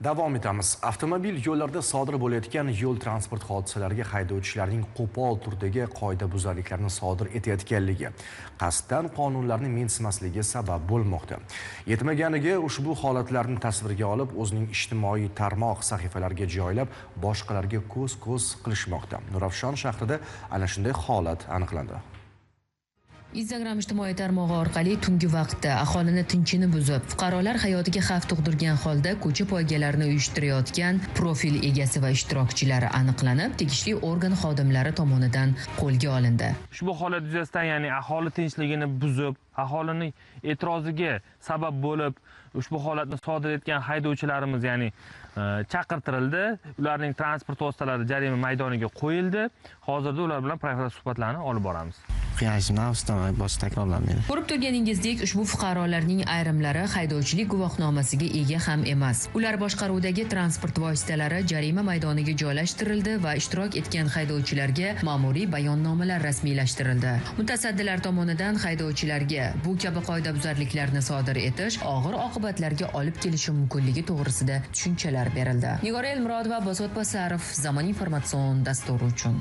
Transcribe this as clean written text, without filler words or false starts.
Davom etamiz. Avtomobil yo'llarda sodir bo'layotgan yo'l transport hodisalariga haydovchilarning qo'pol turdagi qoidabuzarliklarni sodir etayotganligi, qasddan qonunlarni mensimasligi sabab bo'lmoqda. Yetmaganiga ushbu holatlarni tasvirga olib, o'zining ijtimoiy tarmoq sahifalariga joylab, boshqalarga ko'z-ko'z qilishmoqda. Nurafshon shahrida ana shunday holat aniqlandi. Instagram ijtimoiy tarmog'i orqali tungi vaqtda aholini tinchini buzib, fuqarolar hayotiga xavf tug'dirgan holda ko'cha poygalarini uyushtirayotgan profil egasi va ishtirokchilari aniqlanib, tegishli organ xodimlari tomonidan qo'lga olindi. Ushbu holat yuzasidan, ya'ni aholi tinchligini buzib, aholining e'tiroziga sabab bo'lib, ushbu holatni sodir etgan haydovchilarimiz, ya'ni chaqirtirildi. Ularning transport vositalari jarima maydoniga qo'yildi. Hozirda ular bilan profilaktik suhbatlarni olib boramiz. Boshqa takrorlanmaydi. Ko'rib turganingizdek, ushbu fuqarolarning ayrimlari haydovchilik guvohnomasiga ega ham emas. Ular boshqaruvidagi transport vositalari jarima maydoniga joylashtirildi va ishtirok etgan haydovchilarga ma'muriy bayonnomalar rasmiylashtirildi. Mutasaddilar tomonidan haydovchilarga bu kabi qoidabuzarliklarni sodir etish og'ir oqibatlarga olib kelishi mumkinligi to'g'risida tushunchalar berildi. Nigora Elmurodova, Bosot Bosarov, Zamon informatsion dasturi uchun.